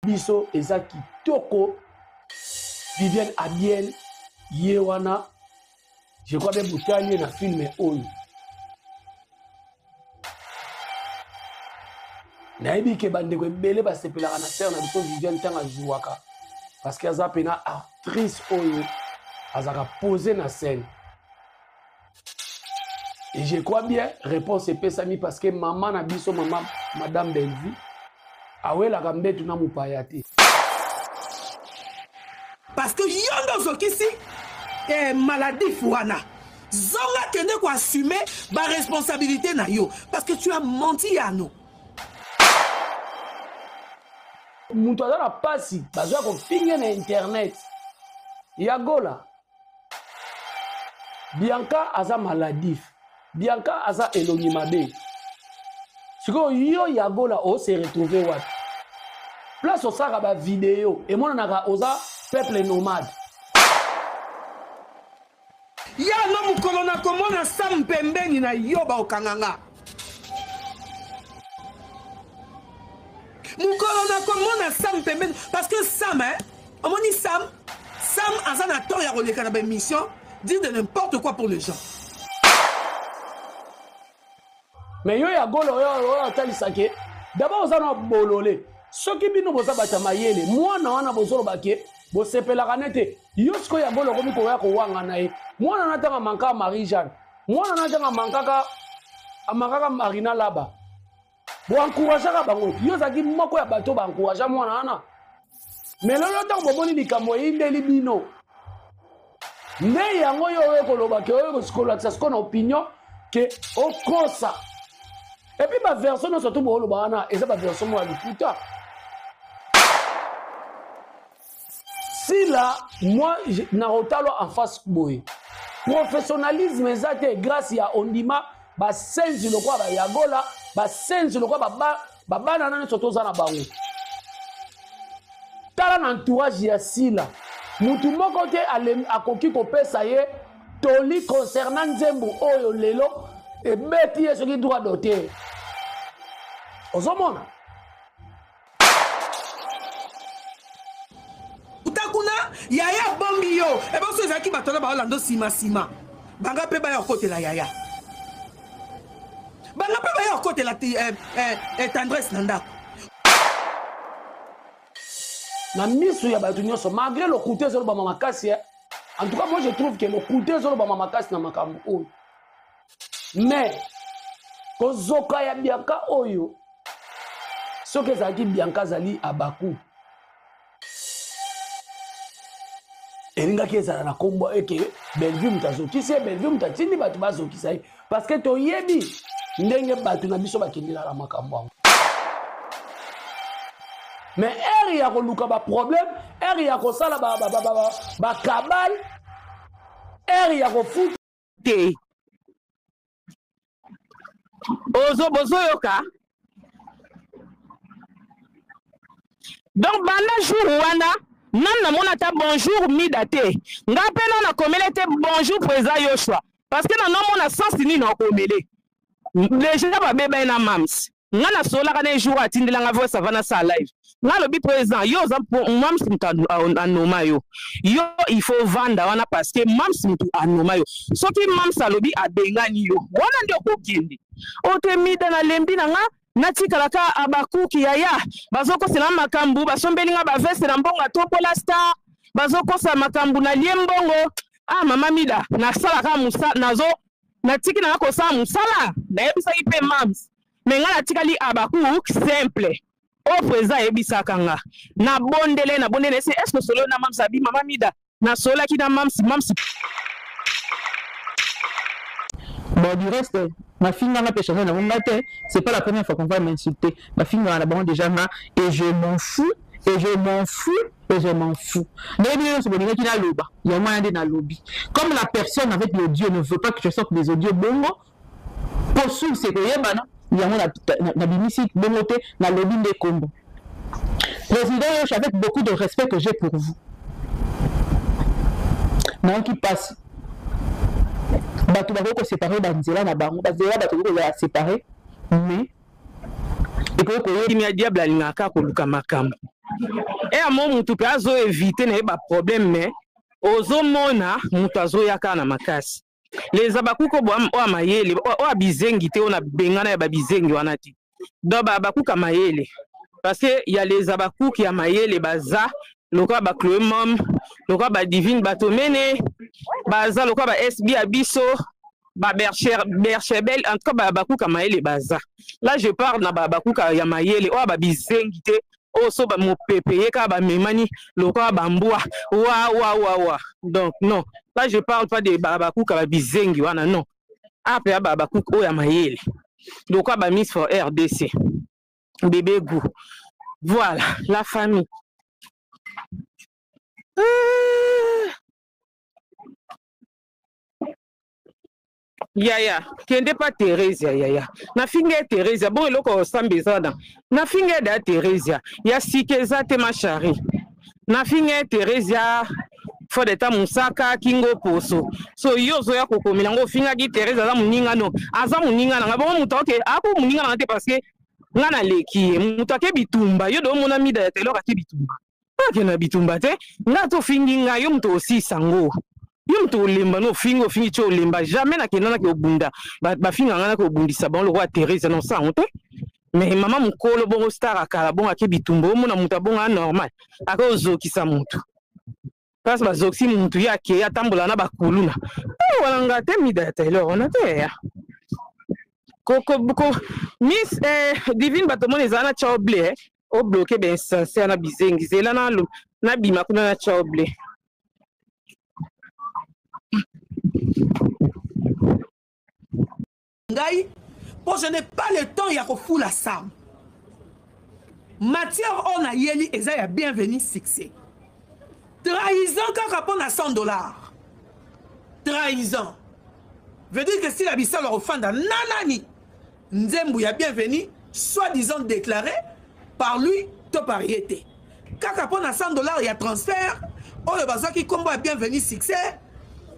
Biso eza kitoko. Viviane Abiel ye wana, je crois bien botali ye na film oyo. Nayebi ke bandeko ebele basepelaka na sœur na biso Viviane ntango azwaka, parce que aza pena actrice oyo azalaka posé na scène. Et je crois bien réponse epesami parce que maman na biso, maman Madame Bellevue, awelaka mbetu na mopaya te. Parce que yo nde ozokisi maladif wana. Zonga kende ko assumer ba responsabilité na yo parce que tu as menti à nous. Mutu aza na pasi, bazwa kofinga na internet. Ya Gola. Bianca aza maladif. Bianca aza elongi mabe. Sikoyo yo ya Gola o se retrouver wapi? Place osaka ba video emonanaka oza peuple nomade. Ya no mokolo na komona Sam pembeni na yo baokanga nga. Mokolo na komona Sam pembeni parce que Sam, hein, omoni Sam, Sam aza na tort ya koleka na ba émission dire de n'importe quoi pour les gens. Mais yo ya Gola oyo oyo atalisake d'abord oza na bolole. Soki bino boza bato ya mayele, mwana wana bozoloba ke bosepelaka nete yo sikoyo ya Gola okomi koya kowanga na ye. Mwana na tanga manka Marie Jeanne, mwana na tanga mankaka amakaka Marina Laba. Bo encourageaka bango. Yo ozalaki moko ya bato ba encouragea mwana wana. Mais lelo ntango bomoni likambo eyindeli bino, nde yango yo oyo koloba ke oyo kolakisa sikoyo na opinion ke okosa. Et puis ba version nyonso tu booloba wana eza ba version moko ya lokuta. Sila, moi, na kotalwa en face boye. Professionnalisme eza te grâce ya ondima basenzi lokola ba Yagola, basenzi lokola ba bana na nyonso toza na bango. Tala na entourage ya Sila, mutu moko te akoki kopesa ye toli concernant nzembo oyo lelo ebeti ye soki droit d'auteur. Ozomona? Uta kuna yaya bombi yo eboso ezalaki bato na baolanda nsima nsima banga mpe baya kokotela yaya banga mpe baya kokotela tendresse na ndako na miso ya bato nyonso malgré lokuta ezolobama makasi. En tout cas moi je trouve que lokuta ezolobama makasi na makambo oyo, mais kozoka ya Bianca oyo, soki ezalaki Bianca azali abaku, elingaki ezala na kombo eke Bellevue moto azokisi ye, Bellevue moto atindi bato bazokisa ye, parce que toyebi ndenge bato na biso bakendelaka makambo yango. Mais heure ya koluka ba problème, heure ya kosala ba kabale, heure ya kofuta te. Ozo bozoyoka. Donc banda jour wana nanu namona ata bonjour Mida te, nga mpe nanu nakomele te bonjour président Yoshua, parce que nanu namona sens nini nakomele. Déjà babeba ye na mams, nga nasololaka na ye jour atindelanga voice avant nasala live. Nga alobi président yo oza mams moto anoma yo, yo il faut vanda wana parce que mams moto anoma yo. Soki mams alobi abengani yo wana nde okokende. Ote Mida nalembi na nga natikalaka abakuki yaya, bazokosela makambo, basombeli nga ba veste na mbongo atombola star, bazokosa makambo nalie mbongo. Ah mama Mida nasalaka mosala, nazo natiki na nga kosala mosala, nayebisaki mpe mams, me nga natikali abakuk simple. Oyo président ayebisaka nga, nabondele nabondele ese est-ce que solo na mams abi mama Mida nasololaki na mams mams. Bon, du reste, ma fille n'a pas changé, c'est pas la première fois qu'on va m'insulter. Ma fille n'a pas déjà et je m'en fous, et je m'en fous, et je m'en fous. Mais bien, c'est bon, il y a il y a moyen de na lobby. Comme la personne avec l'audio ne veut pas que je sorte des audios bongo, pour source c'est que yebana, il y a moyen na bimisi bongo te na lobby nde kombo. Président Yosh, avec beaucoup de respect que j'ai pour vous. Nayoki pasi. Bato bakoki koséparer banzela na bango, banzela bato bakoki kozala séparer, mais ekoki koyeba. Kimia diable alingaka koluka makambo. Eya mo mutu pe azo éviter na ye ba problème mais ozomona mutu azoya kaka na makasi. Les abakuko oyo ya mayele, oyo ya bizengi te, oyo na bengana ya ba bizengi wana te. Donc ba abakuka mayele. Parce que ya les abakuki ya mayele baza lokola ba Chloé Mom, lokola ba Divine Batomene, baza lokola ba SB ya biso, ba Bercher, Berchebel, en tout cas ba abakuka mayele baza. Là je parle na ba abakuka ya mayele, oyo ba bizengi te, oyo so ba mopepe ye kaka ba memani lokola ba mbwa, wa wa wa wa. Donc non, là je parle pas de ba abakuka ba bizengi wana, non. Ape ya ba abakuka oyo ya mayele. Lokola ba Miss for RDC. Bébé goût. Voilà, la famille. Yaya, kende pa Theresia yaya. Nafinga ye Theresia, bon eloko osamba eza na. Nafinga ye da Theresia. Ya sika eza te ma chérie. Nafinga ye Theresia fo d'etat musaka kingo poso. So yo ozoya kokomela ngo ofingaki Theresia aza moninga no. Aza moninga na nga. Bongo moto oke ako moninga na nga te parce que nga naleki ye. Moto ake bitumba, yo do mona mida ya Taylor ake bitumba. Ake na bitumba te. Nga to fingi nga yo moto osisa ngo. Yo moto olemba no ofingi ofingi ti olemba jamais nakenda nake obunda bafinga nga nake obundisa bango lokola Therese na osango te. Mais mama mokolo bongo star akala bongo ake bitumba omona moto abonga normal ake ozokisa moto place bazokisi moto ye akei atambola na bakuluna eh, wana nga te mida ya Taylor wana te ya ko, ko, ko, miss eh, divine bato mona ezala na chao ble eh. Obloke ba insense na bizengi zela na nabima kuna na chao ble. Ngai po je n'ai pas le temps ya kofula Sam. Matière oyo nayeli eza ya bienvenue succès. Trahison kaka mpo na 100 $. Trahison. Veut dire que Sila Bisalo akofanda na nani? Nzembo ya bienvenue soi-disant déclaré par lui to par ye te. Kaka mpo na 100 $ ya transfert oyo bazwaki kombo ya bienvenue succès,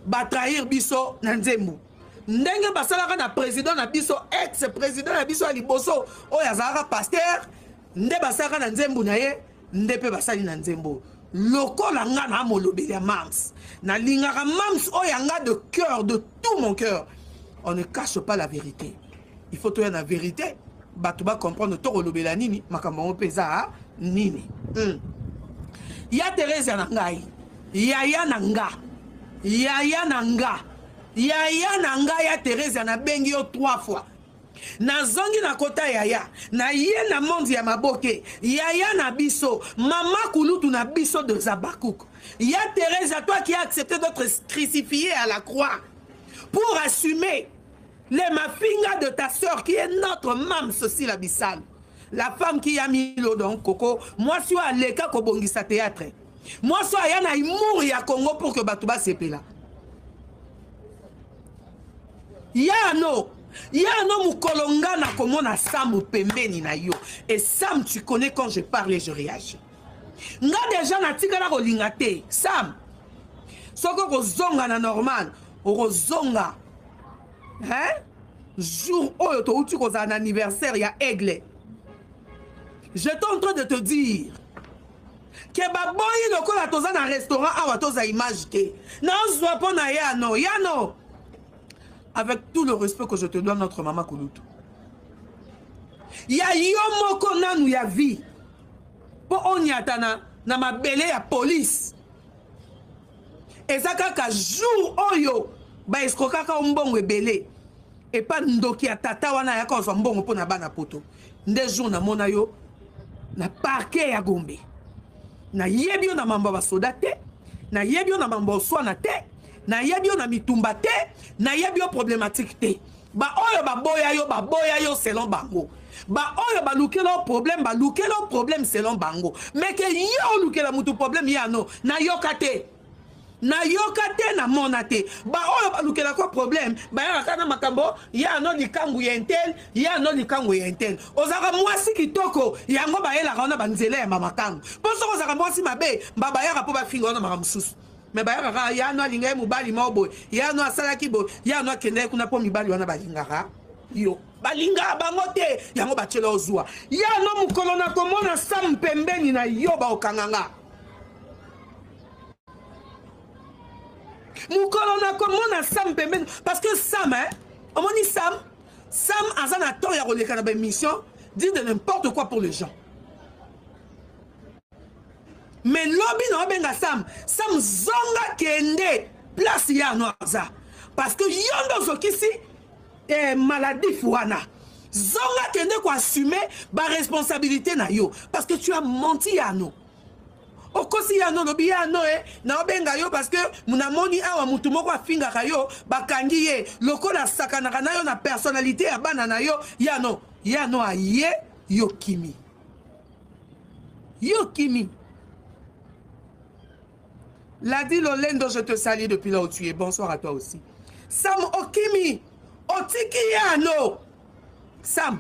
ba trahir biso na nzembo. Ndenge basalaka na président na biso, ex président na biso ya liboso oyo azalaka pasteur, nde basalaka na nzembo na ye, nde pe basali na nzembo. Lokola nga na molobeli ya Mams, nalingaka Mams oyo ya nga de cœur, de tout mon cœur. On ne cache pas la vérité. Il faut toya na vérité, bato ba comprendre to kolobela nini, makambo yango mpe eza nini. Ya Therese na ngai, yaya na nga, yaya na nga, yaya na nga ya Therese nabengi yo 3 fois. Nazongi na kota yaya, na ye na monde ya maboke, yaya na biso, mama kulutu na biso de Zabakouk. Ya Therese, toi qui as accepté d'être crucifié à la croix pour assumer les mafinga de ta sœur qui est notre mame, ceci la Bissal. La femme qui a mis l'eau dans coco, moi suis à l'école kobongisa théâtre. Moi suis à yana humour ya Congo pour que batuba sepela. Yano, yano mukolonga na komona Sam pembeni na yo. Et Sam, tu connais quand je parle et je réagis. Nga déjà na tikala kolinga te. Sam, soko kozonga na normal, okozonga. Hein? Jour oyo to uti kozala na anniversaire ya Aigle. J'étais en train de te dire que baboyi lokola toza na restaurant awa toza image te. Nazwa mpo na yano, yano. Avec tout le respect que je te dois, notre maman Kulutu. Ya yo moko nanu ya vie. Po onyata na mabele ya police. Eza kaka jour oyo ba escroquaka mbongo ebele. Et pas ndoki ya tata wana ya kozwa mbongo po na bana poto. Nde jour na mona yo na parquet ya Gombe. Na yebi yo na mambo ba soda te, na yebi yo na mambo oswana te, na yebi yo na mitumba te, na yebi yo problématique te. Ba oyo ba boya yo, ba boya yo selon bango. Ba oyo ba lukela yo problème, ba lukela yo problème selon bango. Mais que yo lukela mutu problème ya no, na yoka te. Na yoka te, na mona te. Ba oyo ba lukela ko problème, ba yaka na makambo ya no likangu ya intel, ya no likangu ya intel. Ozaka mwasi kitoko, yango ba yelaka wana ba nzela ya mamakangu. Po soko ozaka mwasi mabe, ba ba yaka po ba finga wana makambo mosusu. Mais ba yaka kaka, ya no alinga ye mobali moko boye, ya no asalaki boye, ya no akendaki kuna po mibali wana balingaka yo. Balingaka bango te, yango batiela ozwa. Ya no mokolo na komona Sam pembeni na yo baokanga nga. Mokolo na komona Sam pembeni parce que Sam hein, omoni Sam, Sam aza na temps ya koleka na ba émission, dire de n'importe quoi pour les gens. Mais lobi na obenga Sam, Sam zonga kende place ya no aza. Parce que yo nde ozokisi eh, maladif wana. Zonga kende ko assumer ba responsabilité na yo parce que tu as menti ya no. Okosi ya no lobi ya no eh, na obenga yo parce que munamoni awa mutu moko afingaka yo bakangi ye lokola sakanaka na yo na personnalité ya bana na yo ya no. Ya no aye yo kimi. Yo kimi. Ladi Lolendo, je te salue depuis là où tu es. Bonsoir à toi aussi. Sam Okimi, otiki yano. Sam,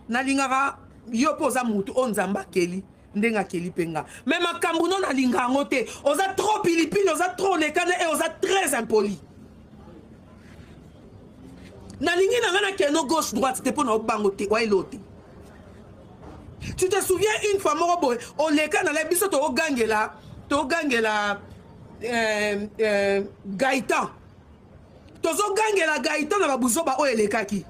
nalingaka yo poza mutu o nzamba keli ndenge akeli mpe nga me makambo no nalinga yango te oza trop pilipili oza trop lekana e oza très impoli nalingi na nga nakende gauche droite te mpo na obango te waelo te. Tu te souviens une fois moko boye oleka na biso togangela togangela euh, euh, Gaëtan tozogangela Gaëtan na babuzoba oyo elekaki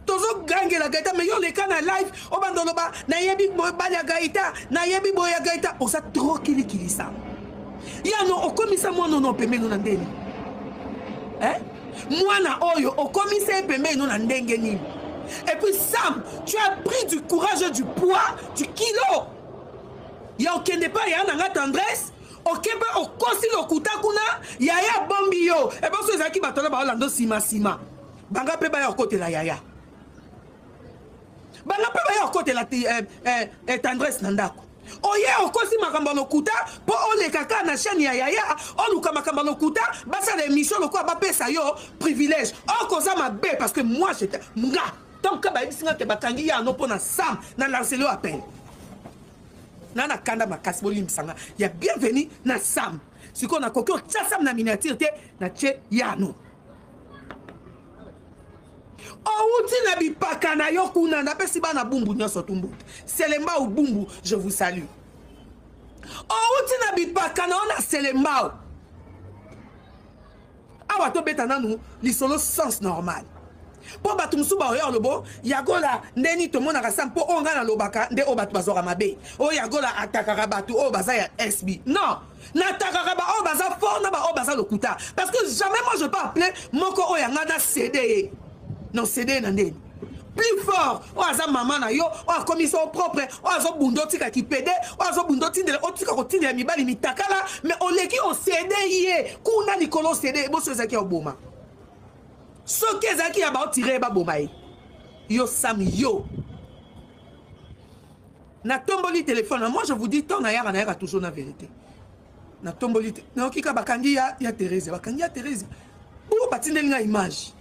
tozogangela Gaëtan mais yo oleka na live obanda oloba nayebi mobali ya Gaëtan nayebi boye ya Gaëtan oza trop kilikilisa yano okomisa mwana ono pembeni na ndeni eh? Mwana oyo okomisa ye pembeni no na ndenge nini? Et puis Sam, tu as pris du courage et du poids, du kilo. Ya okende pa ya na nga tendresse, okebe okosi lokuta kuna, yaya bombi yo. E bonso ezalaki bato na baolando sima sima. Banga pe baya okotela yaya. Banga pe baya okotela eh, eh, eh, tendresse na ndako. Oye okosi makambo ya lokuta mpo oleka kaka na chaîne ya yaya, oluka makambo ya lokuta, basala émission lokola bapesa yo privilège. Okoza mabe parce que moi j'étais nga tant que bayebisi nga ke bakangi ya no mpo na Sam na lancer le appel. Na na kanda makasi bolimbisa nga ya bienvenue na Sam. Sikoyo nakoki otia Sam na miniature te na tie ya no. Outi na bipaka na yo kuna napesi bana bumbu nyonso tu mbuta Selembao bumbu je vous salue. Outi na bipaka na yo na Selembao awa tobeta nanu lisolo sens normal mpo bato mosusu baoya olobo yagola ndeni tomonaka sa mpo oyo ngai nalobaka nde oyo bato bazwaka mabe oyo yagola atakaka bato oyo baza ya SB non natakaka baoyo baza fort na baoyo baza lokuta parce que jamais moi je peux appeler moko oyo yanga na cd ye non cd ye na ndeni plus fort oyo aza mama na yo oyo akomisa yo propre oyo azobunda otika kipede oyo azobunda otindela otika kotindela mibali mitakala mais oleki ocd ye kuna likolo ocd boso ezalaki ya oboma soki ezalaki ya baotire ye baboma ye yo Sam yo natomboli telefone. Moi je vous dis tant nayaka nayaka toujours na vérité natomboli te nayoki ka bakangi ya, ya Therese bakangi ya Therese oyo batindeli nga image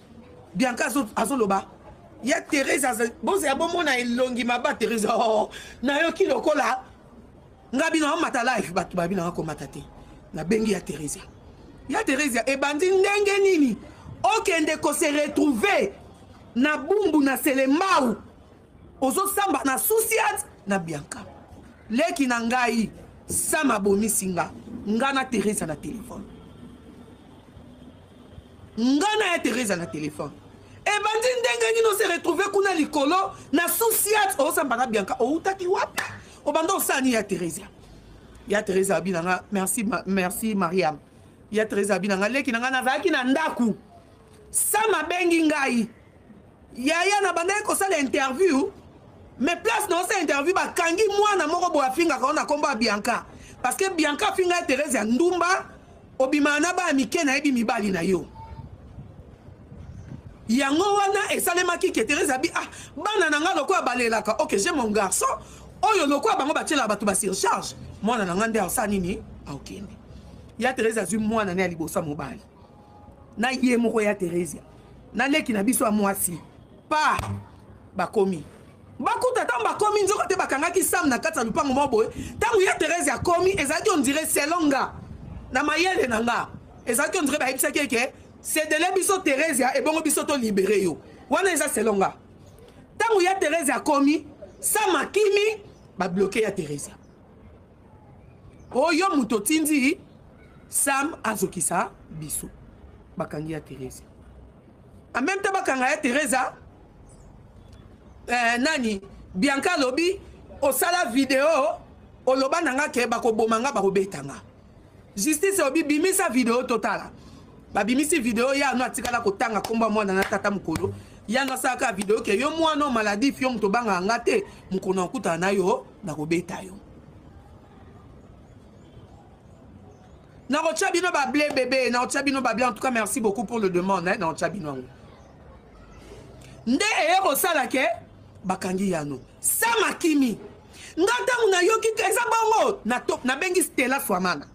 Bianca azoloba ya Therese bozela bomona elongi maba Therese oh, nayoki lokola nga bino amata live bato babi nanga komata te nabengi ya Therese ya Therese ebandi ndenge nini okende ko se retrouver na bumbu na Selembao ozosamba na Susiat na Bianca leki na ngai Sam abomisi nga nga na Therese na telefone nga na ya Therese na telefone ebandi ndenge nini ose retrouver kuna likolo na Susiat ozosamba na Bianca outaki wapi obanda osala nini ya Therese ya Therese abi na nga merci ma, merci Mariam ya Therese abi na nga leki na nga nazalaki na ndaku Sam abengi ngai yaya na bandaki kosala interview mais place na osala interview bakangi mwana moko boye afingaka yo na kombo ya Bianca parce que Bianca afinga ye Therese ya ndumba obimaka na bana mike nayebi mibali na yo yango wana esalemaki ke Therese abi ah bana na nga lokola balelaka ok j'ai mon garçon oyo lokola bango batielaka bato ba surcharge mwana na nga nde asala nini aokende ya Therese azwi mwana ne ya liboso ya mobali na ye moko ya Theresia na leki na biso ya mwasi pa bakomi bakuta ntango bakomi nzoka te bakangaki Sam na kati ya lupango moko boye ntango ya Therese akomi ezalaki on dirait selon nga na mayele na nga ezalaki on dirait bayebisaki eke Cedele biso Theresia ebongo biso to libere yo. Wana eza selon nga. Tango ya Theresia akomi, Sam akimi, ba bloquer ya Theresia. Oyo moto otindi Sam azokisa biso. Bakangi ya Theresia. En même temps bakanga ya Theresia eh, nani Bianca alobi osala video oloba na nga ke bakoboma nga bakobeta nga. Justice obi bimisa video totala. Babimisi video ya no atikala kotanga kombo ya mwana na tata mokolo. Ya no asalaka video ke yo mwana maladif yo moto obangaka nga te mokolo na okutana na yo nakobeta yo. Nakotya bino ba ble bebe, nakotya bino ba ble en tout cas merci beaucoup pour le demande hein, nakotya bino yango. Nde eye kosala ke bakangi yano. Sam akimi. Nga ntango nayoki eza bongo nabengi Stella Swamana.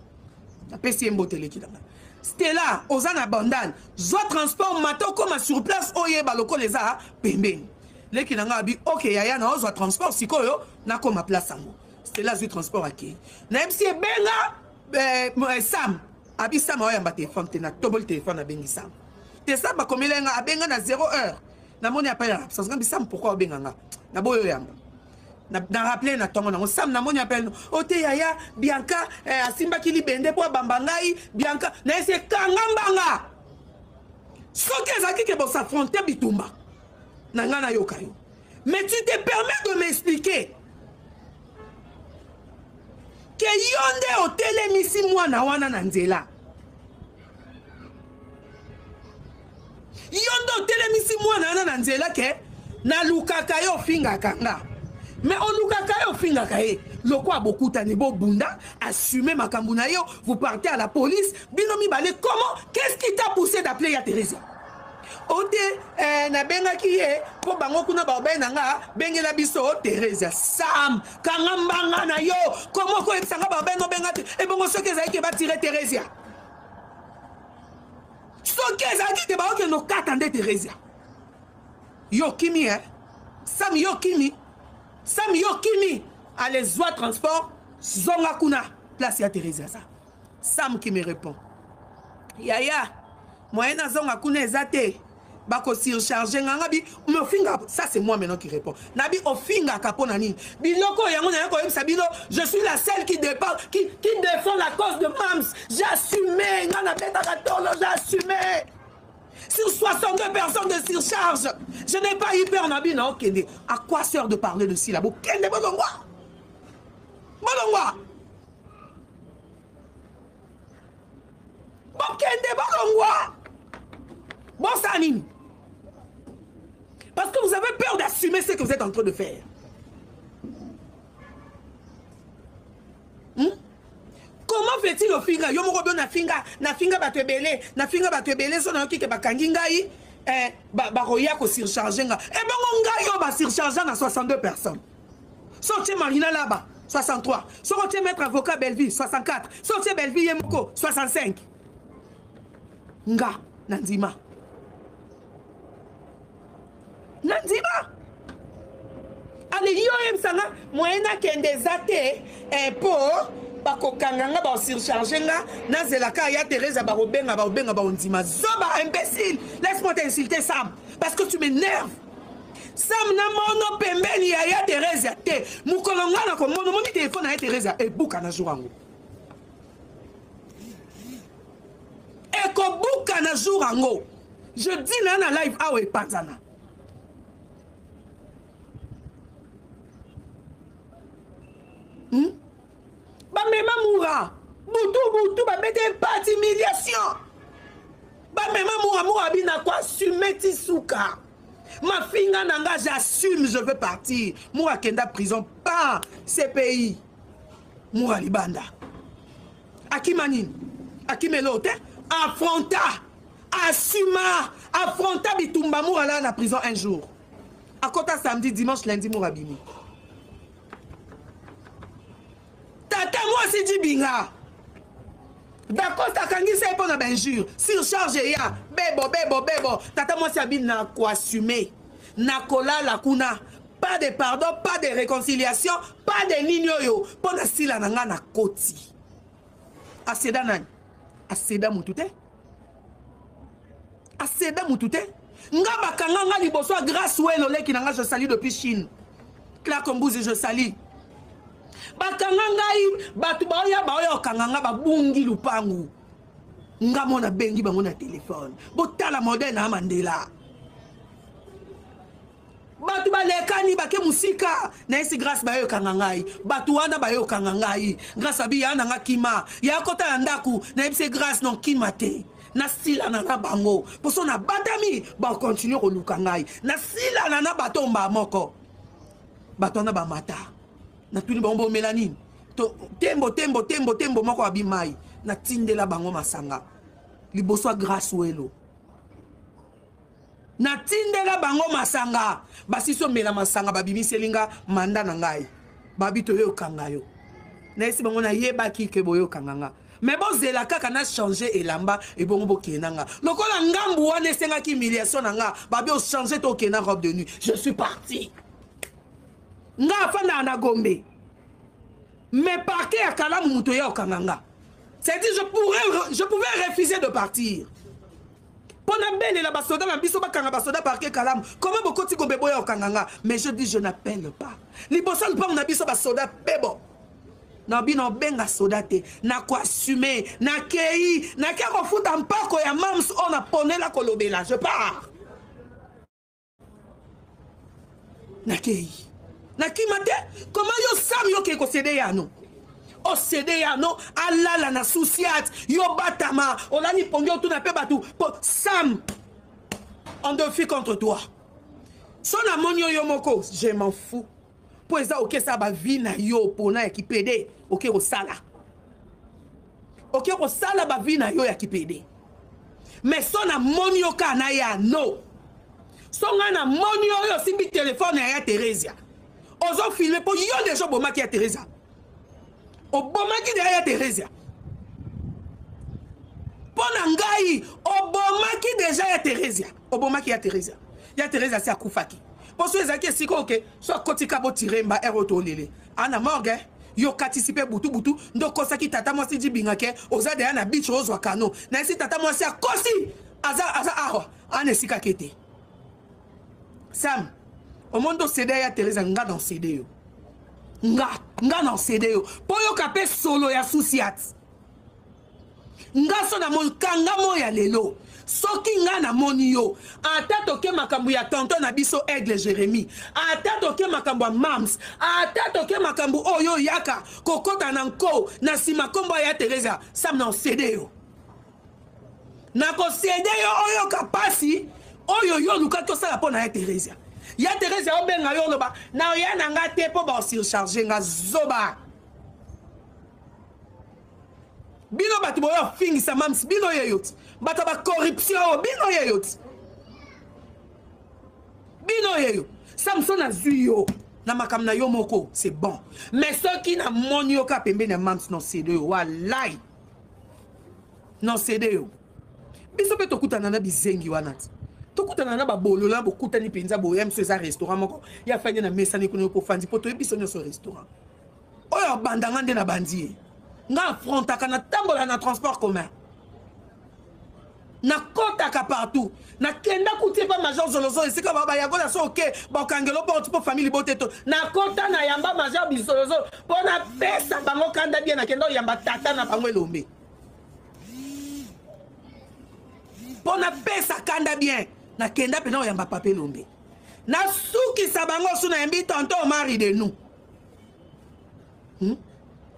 Napesi ye mbote eleki na nga. Stella oza na bandal, zwa transport mata okoma sur place oyeba lokola eza pembeni. Leki na nga abi ok yaya na ozwa transport sikoyo nakoma place yango. Stella azwi transport akei. Nayebisi ye benga eh, eh, Sam. Abi Sam aoyamba telefone te, natoboli telefone abengi Sam. Te Sam bakomela nga abenga na 0 heure. Namoni appel ya absence. Ngambi Sam pourquoi obenga nga? Naboyi oyamba. Na, na rappele na ntongo nango Sam namoni appel o te yaya Bianca eh, asimbaki libende mpo abamba ngai Bianca nayesi ekanga mbanga soki ezalaki ke bosaffronte bitumba na ngai nayoka yo mais tu te permets de m'expliquer ke yo nde otelemisi mwana wana na nzela yo nde otelemisi mwana wana na nzela ke nalukaka ye ofingaka nga mais olukaka ye ofingaka ye lokola bokutani bobunda assume makambo na yo vous partez à la police bino mibale comment qu'est-ce qui t'a poussé d'appeler ya Theresia ote eh, nabengaki ye mpo bango kuna baobai na nga bengela biso Theresia Sam kanga mbanga na yo komo okoyebisa nga baobai nobenga te ebongo soki ezalaki batire Theresia soki ezalaki te baokende okata nde Theresia yo kimi eh? Sam yo kimi Sam yo kimi ale zwa transport zonga kuna place ya Theresia aza Sam qui me répond yaya moyen nazonga kuna eza te bako surcharge nga nga bi mais ofinga ça c'est moi maintenant qui répond nabi ofingaka mpo na nini biloko oyo yango naye koyebisa bino je suis la seule qui dépend qui, qui défend la cause de mams j'assume nga nabetaka tolo j'assume sur 62 personnes de surcharge je n'ai pas eu peur nabi na okende à quoi sert de parler de sila bokende bolongwa bolongwa bokende bolongwa bosala nini parce que vous avez peur d'assumer ce que vous êtes en train de faire hmm? comment fait-il ofinga yo moko bio nafinga nafinga bato ebele nafinga bato ebele so nayoki ke bakangi ngai eh, bakoya kosurcharge nga ebongo eh, ngai oyo basurcharge na 62 personnes soki otie marina laba 63 soki otie maître avocat bellevue 64 soki otie bellevue ye moko 65 nga na ndima na ndima ale yo oyebisa nga moyen nakende eza te mpo eh, bakokanga nga basurcharge nga nazela ka ya teresa bakobenga bakobenga bakondima zoba imbécile laisse moi t'insulter sam parce que tu m'énerve Sam na mono pembeni ya ya Theresia te mokolo nga na komono moni telefone na ya Theresia ebuka na jour yango ekobuka na jour yango je dis na na live awa epanzana hmm? bamema mura butu butu babete mpati humiliation bamema mura mura bina ko assume ti suka mafinga na nga j'assume je veux partir mura akenda prison pa cpi mura libanda akima nini akima eloko te affronta assuma affronta bitumba mura alala na prison un jour akota samedi dimanche lundi mura abimi tata mwasi jibinga dacosta akangisa ye mpo na bainjure surcharge eya bebo bebo bebo tata mwasi abi na koassume nakolala kuna pas de pardon pas de réconciliation pas de nini oyo mpo na sila na ngai nakoti aseda nani aseda motu te. Aseda mutu te. Nga bakanga nga liboso ya Grace Welo leki na nga je salue depuis Chine. Clark Mbuzi je salue. Bakanga ngai bato baoya baoya okanga nga babungi lupangu. Nga mona bengi bango na telefone. Botala modèle na Mandela. Bato balekani bake mosika nayesi Grace bayokanga ngai bato wana bayokanga ngai Grace abi ya na nga kima ya kota na ndako nayebisi Grace non kima te nasilana na bango mposo nabatami bakontinue koluka ngai nasilana na bato mba moko bato wana bamata natuni bango bomela nini to tembo tembo tembo tembo moko abi mai natindela bango masanga liboso ya Grace Welo Natindela bango masanga, basisi omela masanga babimiseli nga manda na ngai. Babi toyokanga yo. Nayesi bango nayebaki ke boyokanga nga. Mais bozela kaka na changer elamba ebongo bokende na nga. Lokola ngambu wana esengaki humiliation na nga, babi o changer to okende na robe de nuit. Je suis parti. Nga afandaka na Gombe. Mais parquet ya Kalamu moto ya okanga nga. C'est-à-dire je pourrais je pouvais refuser de partir. Mpo nabelela basoda na biso bakanga basoda parke Kalamu. Comment bokoti Gombe boya okanga nga? Mais je dis je n'appelle pas. Liboso lupango na biso basoda bebo. Na bino benga soda te. Na ko assumer, na kei, na ke kofuta mpako ya mams oyo na ponela kolobela. Je pars. Nakei. Nakima te. Comment yo Sam yo ke kosede yano? Osede yano alala na souciat yo batama olali pongi otuna pe batu po Sam on défi contre toi. So na moni yo yo moko je m'en fous. Po eza okesa ba vie na yo pona ya kipede oke kosala. Oke kosala ba vie na yo ya kipede. Mais so na moni yo ka na ya no. So nga na moni yo yo simbi telefone ya ya Theresia. Ozo filmer po yo deja obomaki ya Theresia. Obomaki deja ya Theresia. Po na ngai obomaki deja ya Theresia. Obomaki ya Theresia. Ya Theresia si akufaki. Po so ezalaki esika oke so akoti ka botiremba ero tolele. Ana morgue yo katisi pe butu butu ndo kosaki tata mwasi jibinga ke oza deya na beach ozwa kano na esi tata mwasi akosi aza aza awa ana esika ke te Sam omoni to cede ya Teresa nga na cede yo nga nga na cede yo po yoka pe solo ya susiat nga so namoni kanga mo ya lelo soki nga namoni yo ata toke makambo ya tonton na biso Aigle Jérémie ata toke makambo ya mams ata toke makambo oyo oyaka kokota na nko na nsima nkombo ya Teresa Sam na osede yo nakosede yo oyoka pasi oyo yo olukaki osala mpo na ya Theresia ya Theresia obenga yo oloba na oya na nga te mpo baosurcharge nga zoba bino bato boyo afingisa mams bino yeyo ti bato ya bacorruption oyo bino yeyo ti bino yeyo Samson azwi yo na makambo na yo moko c'est bon mais soki namoni yo kaka pembeni ya mams na osede yo walai na osede yo biso mpe tokutana na bizengi wana ti tokutana na babolola bokutani mpenza boya miso eza restaurant moko ya fandi na mesani kuna yo pofandi mpo toyebi biso nyonso restaurant oyo abanda nga nde na bandi ye nga afrontaka natambola na transport commun nakotaka partout nakenda kuti epa major zolozolo esika ba bayakola so oke bakangelo porte mpo famille libote to nakota na yamba major bisolozolo mpo napesa bango kanda bien nakenda oyamba tata na bango elombe mpo napesa kanda bien nakenda mpena oyamba papa elombe nasukisa bango su nayambi tonton mari de nous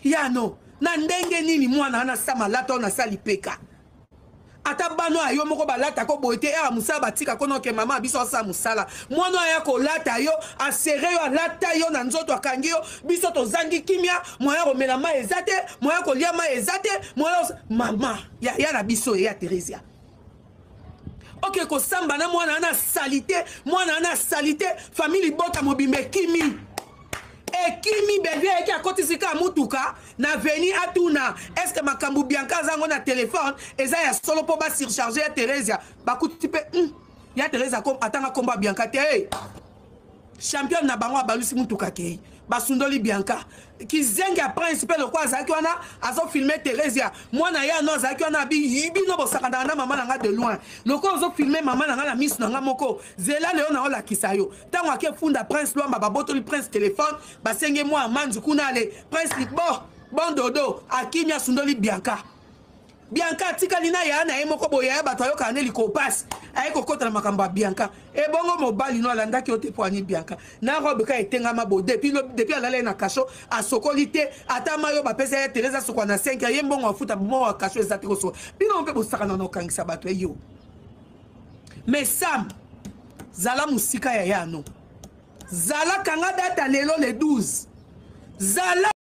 Yano na ndenge nini mwana wana sama alata oyo nasali lipeka ata bana oyo yo moko balata ko boye te awa mosala batika ko noke mama biso asala mosala mwana oyo aya kolata yo asere yo alata yo na nzoto akangi yo biso tozangi kimia moya komela mai eza te moya kolia mai eza te moya mama yaya na biso eya Theresia oke kosamba na mwana wana salite mwana wana salite famille libota mobimba ekimi ekimi Bellevue ayaki akotisi kaka mutuka na veni atuna eske makambo Bianca aza yango na telefone eza ya solo mpo basurcharge ya Theresia bakuti mpe ya Theresia atanga nkombo ya Bianca te hey! Champion na bango abalusi mutuka kei. Basundoli Bianca. Kizengi ya prince mpe lokola azalaki wana azofilme Theresia, mwana ye ano azalaki wana abi bino bosakandaka na mama na nga de loin, lokola ozofilme mama na nga na miso na nga moko, zela leo na olakisa yo. Ntango ake funda prince Lwamba, babotoli prince telefone, basenge mwa amanzi kuna ale prince bo bon dodo akimi, asundoli Bianca. Bianca atikali na yaya na ye moko boye, yaya bato ayokaka nde likopasi, aye kokota na makambo ya Bianca. Ebongo mobali no alandaki yo te mpo ani Bianca na robe ka etengama bo depuis depuis alala ye na kasho asokoli te, ata mayo bapesa ye Teresa asokwa na 5 ye mbongo afuta mbongo ya kasho eza te kosoka. Bino mpe bosakana na okangisa bato eyo. Mais Sam, zala mosika ya yano, zala kanga data lelo le 12 zala.